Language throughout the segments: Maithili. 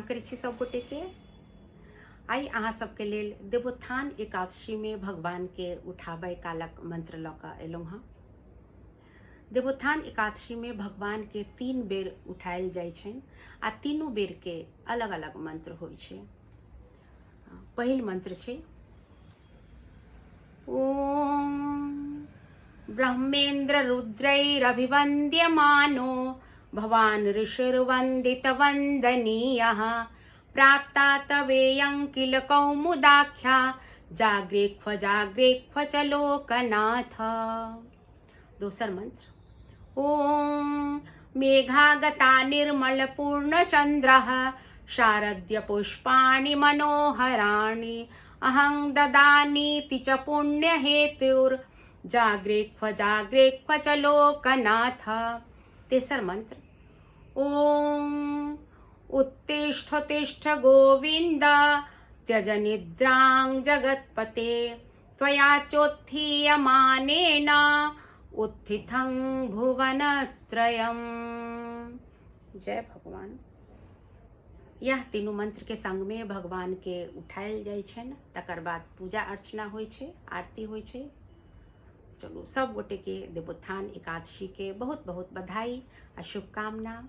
करै छी सब गोटे के। आइ अहाँ सबके लेल देवोत्थान एकादशी में भगवान के उठाबै कालक मंत्र लऽ कऽ एलहुँ हँ। देवोत्थान एकादशी में भगवान के 3 बेर उठायल जाइ छनि आ तीनू बेर के अलग अलग मंत्र होइ छै। पहिल मंत्र छै ओम ब्रह्मेन्द्र रुद्रैरभिवन्द्यमानो भवान् ऋषिर्वन्दित वन्दनीयः प्राप्ता तवेयं किल कौमुदाख्या जाग्रेक्ष्व जाग्रेक्ष्व च लोकनाथ। दोसर मंत्र ओम मेघागता निर्मल पूर्णचन्द्रः शारद्य पुष्पाणि मनोहराणि अहं ददानीति च पुण्यहेतुर् जाग्रेक्ष्व जाग्रेक्ष्व च लोकनाथ। तेसर मंत्र ओम उत्तिष्ठ तिष्ठ गोविंद त्यज निद्रां जगत्पते त्वया चोत्थीयमानेन उत्थितं भुवनत्रयम्। जय भगवान। यह तीनू मंत्र के संग में भगवान के उठायल जाइ छनि, तकर बाद पूजा अर्चना होइ छै, आरती होइ छै। चलू सब गोटे के देवोत्थान एकादशी के बहुत बहुत बधाई आ शुभकामना।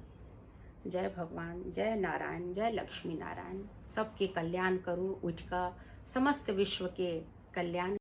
जय भगवान, जय नारायण, जय लक्ष्मी नारायण। सबके कल्याण करू, उठि कऽ समस्त विश्व के कल्याण।